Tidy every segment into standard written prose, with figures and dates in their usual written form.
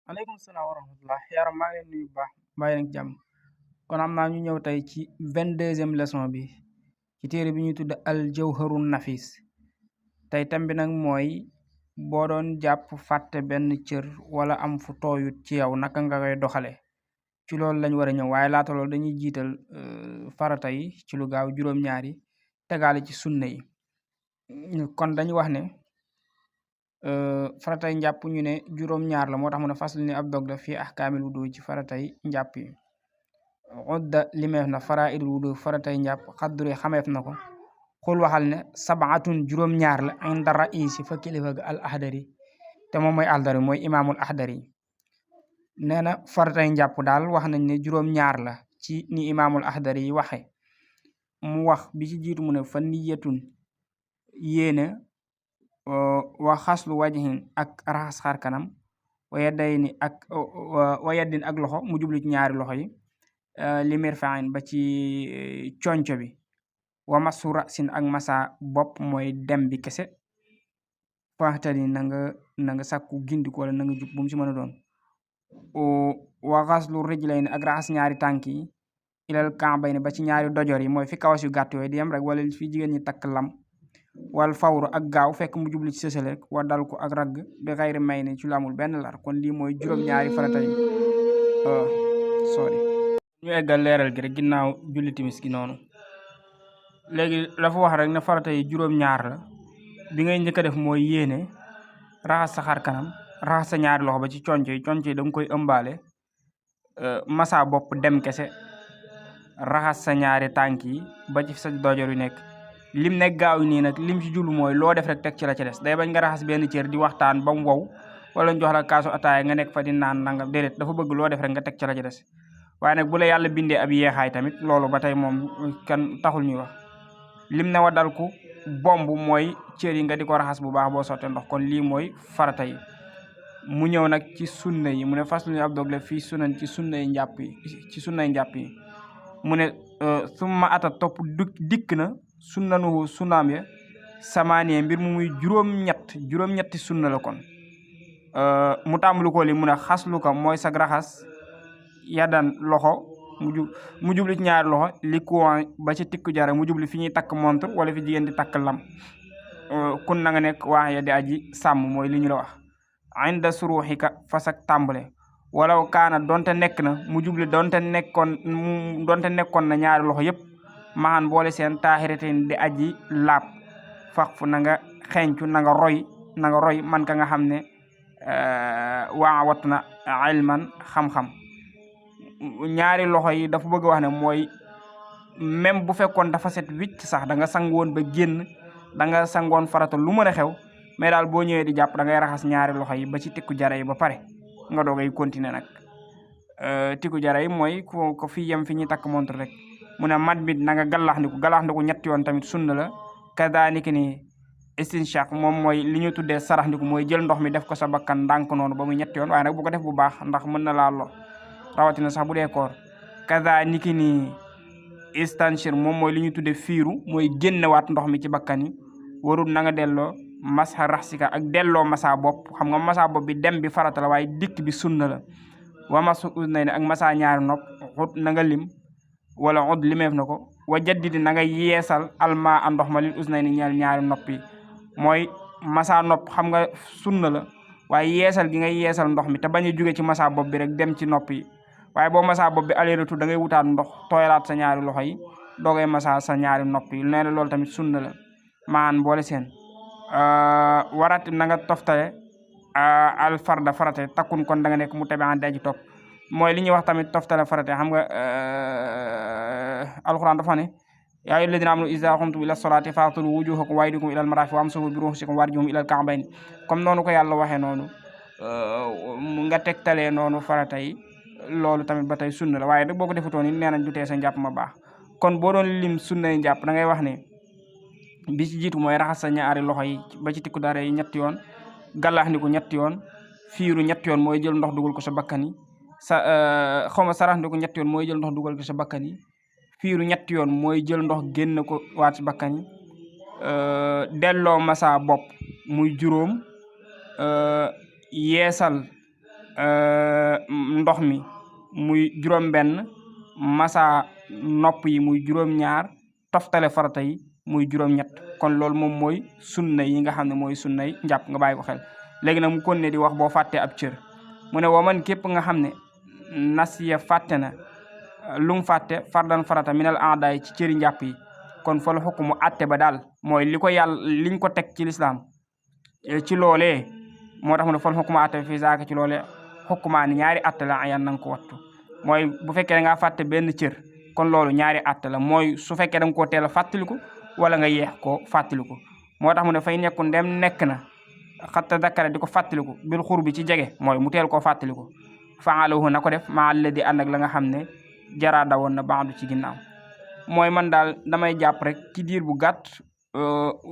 aleykum salaam wa rahmatullah yaram maa ngi leen nuyu bu baax mbaa yéen a ngi jàmm kon am naa ñu ñëw tey ci 22e leçon bi ci téere bi ñuy tudd al jawharun nafis tey tam bi nag mooy boo doon jàpp fàtte benn cër wala am fu tooyut ci yow naka nga koy doxale ci loolu lañ war a ñëw waaye laata loolu dañuy jiital farata yi ci lu gaaw juróom-ñaar yi tegaale ci sunna yi kon dañu wax ne faratay njàpp ñu ne juróom-ñaar la moo tax mu ne faslu ni ab dog la fii ahkaamil wudu ci faratay njàpp yi udda limeef na faraidul wudu faratay njàpp xaddure xameef na ko xul waxal ne sabaatun juróom-ñaar la inda raisi fa kilifa ga al ahdari te moom mooy aldari mooy imaamul ahdari nee na faratay njàpp daal wax nañ ne juróom-ñaar la ci ni imaamul ahdari yi waxe mu wax bi ci jiitu mu ne fa niyatun yéene wa xaslu wajhin ak raxas xar kanam wa yaddin ak loxo mu jublu ci ñaari loxo yi limir fain ba ci conco bi wa masu rasin ak masa bopp mooy dem bi kese faxtani na nga sàkku gindiku wala na nga jub bu mu si mën a doon wa xaslu rijlayni ak raxas ñaari tànk yi ilal kambayni ba ci ñaari dojor yi mooy fi kawas yu gàtt yooyu di yem rek wala fi jigéen ñi takk lam wal fawru ak gaaw fekk mu jublu ci sësale rek wa dal ko ak ragg bi xayri may ne ci lu amul benn lar kon lii mooy juróom-ñaari farata yi ñu eggal leeral gi rek ginnaaw julli timis gi noonu léegi dafa wax rek ne farata yi juróom-ñaar la bi ngay njëkk a def mooy yéene raxas sa xar kanam raxas sa ñaari loxo ba ci conco yi da nga koy ëmbaale masa bopp dem kese raxas sa ñaari tànk yi ba ci sa dojor yu nekk lim nekk gaaw nii nag lim ci jublu mooy loo def rek teg ci la ca des day bañ nga raxas benn cër di waxtaan ba mu wow wala ñu jox la kaasu ataaya nga nekk fa di naan nangam déedéet dafa bëgg loo def rek nga teg ci la ca des waaye nag bu la yàlla bindee ab yeexaay tamit loolu ba tey moom kan taxul ñuy wax lim ne wa dal ko bomb mooy cër yi nga di ko raxas bu baax boo sottee ndox kon lii mooy farata yi mu ñëw nag ci sunna yi mu ne fas lu ñu ab dogle fii sunan ci sunnay njàpp yi mu ne summa ata topp dikk na sunnanuhu sunnaam ya samaaniye mbir mu muy juróom-ñetti sunna la kon mu tàmbali ko li mu ne xaslu ko mooy sag raxas yadan loxo mu jubli ci ñaari loxo li kuwan ba ci tikku jara mu jubli fi ñuy takk montre wala fi jigéen di takk lam kun na nga nekk waax ya di aji sàmm mooy li ñu la wax inda suruxika fasak tàmbale walaw kaana donte nekk na mu jubli donte nekkoon na ñaari loxo yépp maxan boole seen taaxiratin di aji laab fax fu na nga xencu na nga roy man ka nga xam ne waa wattu na ilman xam-xam ñaari loxo yi dafa bëgg wax ne mooy même bu fekkoon dafa set wicc sax da nga sangoon ba génn da nga sangoon farata lu mën a xew mais daal boo ñëwee di jàpp da ngay raxas ñaari loxo yi ba ci tikku jara yi ba pare nga doogay continuer nag tikku jara yi mooy ko fi yem fi ñuy takk montre rek mu ne mat bit na nga galaxndiku ñetti yoon tamit sunna la kadaaniki ni istinshaq moom mooy li ñu tuddee saraxndiku mooy jël ndox mi def ko sa bakkan ndànk noonu ba muy ñetti yoon waaye nag bu ko def bu baax ndax mën na laa lor rawatina sax bu dee koor kadaaniki ni istanshir moom mooy li ñu tuddee fiiru mooy génnewaat ndox mi ci bakkan yi warul na nga delloo masa raxsika ak delloo masa bopp xam nga masa bopp bi dem bi farata la waaye dikk bi sunna la wa masu usnayni ak masa ñaari nopp xut na nga lim wala od limeef na ko wa jaddidi na nga yeesal alma a ndox ma lil usnayni ñaari nopp yi mooy masa nopp xam nga sunna la waaye yeesal gi nga yeesal ndox mi te bañ a jóge ci masa bopp bi rek dem ci nopp yi waaye boo masa bopp bi aller retour da ngay wutaat ndox tooyalaat sa ñaari loxo yi doogay masa sa ñaari nopp yi nee na loolu tamit sunna la maan boole seen warat na nga toftale al farda farate takkun kon da nga nekk mu tabi an daji topp mooy li ñuy wax tamit toftale farate xam nga alquran dafa ne yaa ayyuhal ladina amanu iza qumtum ila salati faghsilu wujuhakum wa aydiyakum ila al marafiq wamsahu bi ru'usikum wa arjulakum ila al ka'bayn comme noonu ko yàlla waxee noonu nga tegtalee noonu farata yi loolu tamit ba tey sunna la waaye nag boo ko defutoon it nee nañ du tee sa njàpp ma baax kon boo doon lim sunna yi njàpp da ngay wax ne bi ci jiitu mooy raxas sa ñaari loxo yi ba ci tikku dara yi ñetti yoon gàllaxndiku ñetti yoon fiiru ñetti yoon mooy jël ndox dugal ko sa bakkan yi saraxndiku ñetti yoon mooy jël ndox dugal ko sa bakkan yi fiiru ñetti yoon mooy jël ndox génn ko waat ci bakkan yi delloo masa bopp muy juróom yeesal ndox mi muy juróom benn masa nopp yi muy juróom ñaar toftale farata yi muy juróom ñett kon loolu moom mooy sunna yi nga xam ne mooy sunna yi njàpp nga bàyyi ko xel léegi nag mu kon ne di wax boo fàttee ab cër mu ne waman képp nga xam ne nasiya fàtte na lu mu fàtte fardan farata minal aadaay ci cëri njàpp yi kon fa la xukmu atte ba daal mooy li ko yàlla liñ ko teg ci lislaam ci loolee moo tax mu ne fa la xukmu atte fii zaaka ci loolee xukmaa ni ñaari atte la ayan nanga ko wattu mooy bu fekkee da ngaa fàtte benn cër kon loolu ñaari atte la mooy su fekkee da nga koo teel a fàttaliku wala nga yeex koo fàttaliku moo tax mu ne fay nekku ndem nekk na xatta dakkara di ko fàttaliku bil xur bi ci jege mooy mu teel koo fàttaliku faalahu na ko def maa la di ànd ak la nga xam ne jaraa dawoon na baadu ci ginnaaw mooy man daal damay jàpp rek ci diir bu gàtt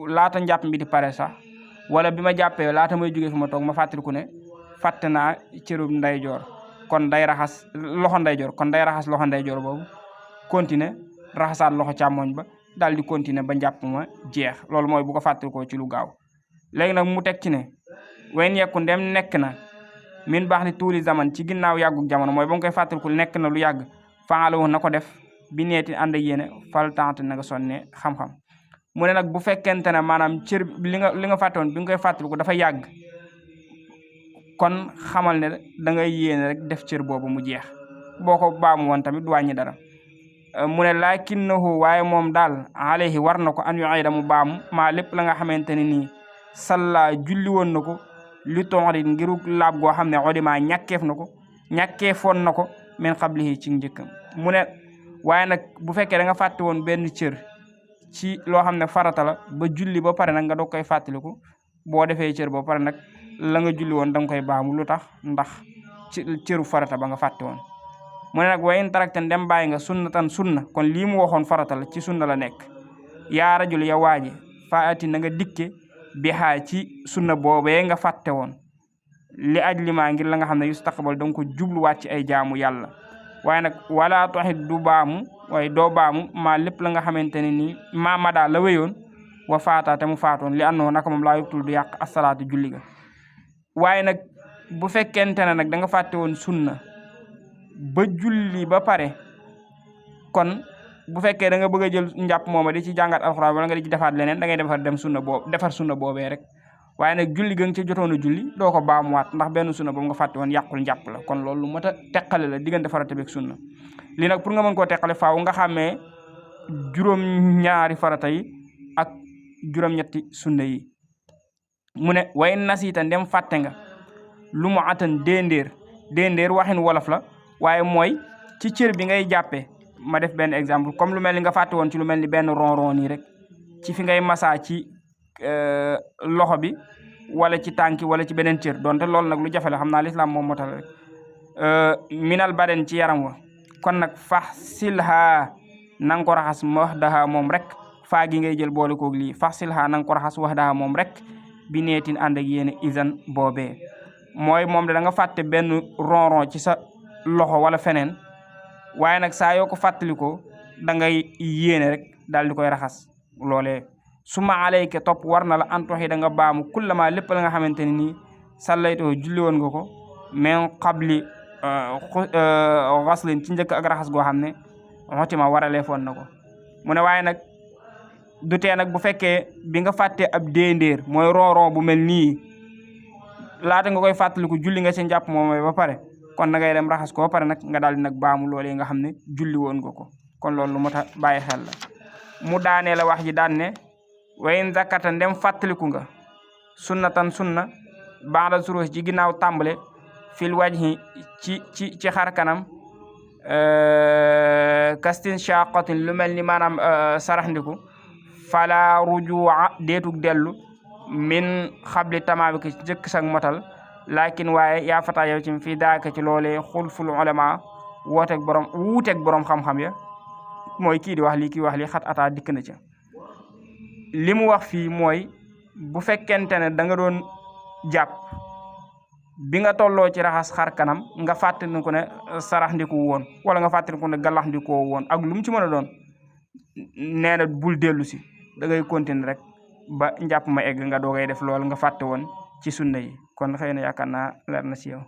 laata njàpp mi di pare sax wala bi ma jàppee laata may jógee fi ma toog ma fàttaliku ne fàtte naa cërub ndeyjoor kon day raxas loxo ndeyjoor kon day raxas loxo ndeyjoor boobu continuer raxasaat loxo càmmoñ ba daal di continuer ba njàpp ma jeex loolu mooy bu ko fàttalikoo ci lu gaaw léegi nag mu teg ci ne wen yekku ndem nekk na min baax ni tuuli zaman ci ginnaaw yàggu jamono mooy ba nga koy fàttaliku nekk na lu yàgg faalo na ko def bi neeti ànd ak yéene fal tante na nga sonne xam-xam mu ne nag bu fekkente ne maanaam cër li nga fàttewoon bi nga koy fàttaliku dafa yàgg kon xamal ne da ngay yéene rek def cër boobu mu jeex boo ko baamu woon tamit du wàññi dara mu ne lakinnahu waaye moom daal alayhi war na ko an yu'ida mu baamu maa lépp la nga xamante ne nii salla julli woon na ko li tonrit ngiru laab goo xam ne odima ñàkkeefoon na ko min qablihi ci njëkkam mu ne waaye nag bu fekkee da nga fàtte woon benn cër ci loo xam ne farata la ba julli ba pare nag nga doog koy fàttaliku boo defee cër ba pare nag la nga julli woon da nga koy baamu lu tax ndax ci cëru farata ba nga fàtte woon mu ne nag wa in tarakta ndem bàyyi nga sunnatan sunna kon lii mu waxoon farata la ci sunna la nekk yaa rajul ya waaji fa ati na nga dikke bi xaa ci sunna boobee nga fàtte woon li ajlimaa ngir la nga xam ne yustaqbal da nga ko jubluwaat ci ay jaamu yàlla waaye nag wala toxit du baamu waaye doo baamu maa lépp la nga xamante ne nii maa madaa la wéyoon wa faata te mu faatoon li annoo naka moom laa yubtul du yàq asalaatu julli ga waaye nag bu fekkente ne nag da nga fàtte woon sunna ba julli ba pare kon bu fekkee da nga bëgg a jël njàpp mooma di ci jàngat alxuraan wala nga di ci defaat leneen da ngay defar sunna boobee rek waaye nag julli ga nga ci jotoon a julli doo ko baamuwaat ndax benn sunna boobu nga fàtte woon yàqul njàpp la kon loolu mat a teqale la diggante farata beeg sunna lii nag pour nga mën koo teqale faaw nga xàmmee juróom-ñaari farata yi ak juróom-ñetti sunna yi mu ne way nasiita ndem fàtte nga lu mu atan déndéer waxin wolof la waaye mooy ci cër bi ngay jàppee ma def benn exemple comme lu mel ni nga fàtte woon ci lu mel ni benn ronron nii rek ci fi ngay masaa ci loxo bi wala ci tànki wala ci beneen cër donte loolu nag lu jafe la xam naa lislaam moom motal rek minal baden ci yaram wa kon nag fax silha na nga ko raxas wax daha moom rek faa gi ngay jël boole koog lii fax silha na nga ko raxas wax daha moom rek bi neetin ànd ak yéene isan boobee mooy moom da nga fàtte benn ronron ci sa loxo wala feneen waaye nag saa yoo ko fàttalikoo da ngay yéene rek daal di koy raxas loolee suma alayka topp war na la antoxi da nga baamu kullama lépp la nga xamante ne nii sallaytoo julli woon nga ko min qabli xaslin ci njëkk ak raxas goo xam ne xotima waralee foon na ko mu ne waaye nag du tee nag bu fekkee bi nga fàttee ab déendéer mooy ronron bu mel nii laata nga koy fàttaliku julli nga ci njàpp moom ba pare kon da ngay dem raxas ko ba pare nag nga daal di nag baamu loolee nga xam ne julli woon nga ko kon loolu lu mot a bàyyi xel la mu daanee la wax ji daan ne wayin zakata ndem fàttaliku nga sunnatan sunna ba'da suruus ci ginnaaw tàmbale fil wajhi ci xar kanam kastin shaqatin lu mel ni maanaam sarax ndiku fala rujua deetug dellu min xabli tamaami ki jëkk sag motal lakin waaye yaa fata yow ci fii daaka ci loolee xulful ulama wuuteeg borom xam-xam ya mooy kii di wax lii kii wax lii xat ataa dikk na ca li mu wax fii mooy bu fekkente ne da nga doon jàpp bi nga tolloo ci raxas xar kanam nga fàttaliku ne sarax ndiku woon wala nga fàttaliku ne galax ndikoo woon ak lu mu ci mën a doon nee na bul dellu si da ngay continuer rek ba njàpp ma egg nga doogay def loolu nga fàtte woon ci sunna yi kon xëy na yaakaar naa leer na si yow